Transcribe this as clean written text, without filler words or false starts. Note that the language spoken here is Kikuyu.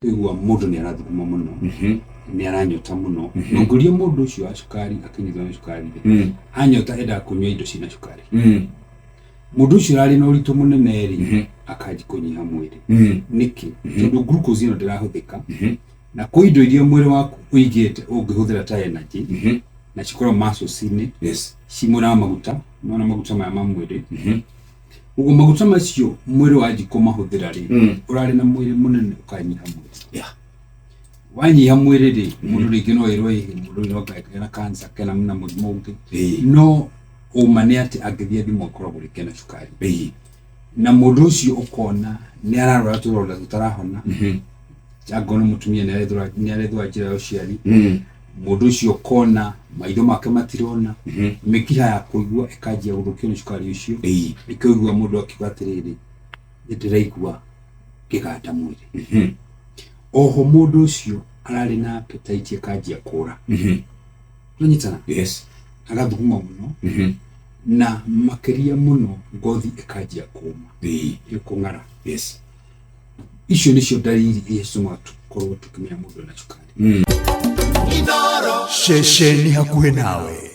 Kũigua mũndũ nĩ arathuguma mũno, nĩ aranyota mũno. Na ũngĩũria mũndũ ũcio wa cukari akĩnyitwo nĩ cukari rĩ, anyota endaga kũnyua indo ciĩna cukari. Mũndũ ũcio ũrarĩ na ũritũ mũnene rĩ, akanji kũnyiha mwĩrĩ. Nĩkĩ? Tondũ glucose ĩno ndĩrahũthĩka, na kwĩ indo iria mwĩrĩ waku ũigĩte ũngĩhũthĩra ta energy, na cikoragwo muscles-inĩ, ci mwena wa maguta, nĩwona maguta maya ma mwĩrĩ. Ũguo maguta macio mwĩrĩ wanji kũmahũthĩra rĩ, ũrarĩ na mwĩrĩ mũnene ũkanyiha mwĩrĩ. Wanyiha mwĩrĩ rĩ, mũndũ rĩngĩ no ĩrwo ĩhĩ, mũndũ no kena cancer, kena na mũrimũ ũngĩ. No ũma nĩ atĩ angĩthiĩ athimwo akoragwo rĩngĩ ena cukari. Na mũndũ ũcio ũkona nĩ ararwara tũronda tũtarahona. Angorwo nĩ mũtumia nĩ arethũa njĩra ya ũciari. Mũndũ ũcio ũkona maitho make matirona, mĩkiha ya kũigua ĩkanjia gũthũkio nĩ cukari ũcio. Nĩkĩo ũiguaga mũndũ akiuga atĩrĩrĩ, nĩ ndĩraigua ngĩganda mwĩrĩ. Oho mũndũ ũcio ararĩ na appetite ĩkanjia kũra. Tũranyitana? Yes. Agathuguma mũno, na makĩria mũno ngothi ĩkanjia kũma, ĩkũng'ara. Icio nĩcio ndariri iria citũmaga tũkorwo tũkĩmenya mũndũ ena cukari. Ceceni hakuhĩ nawe.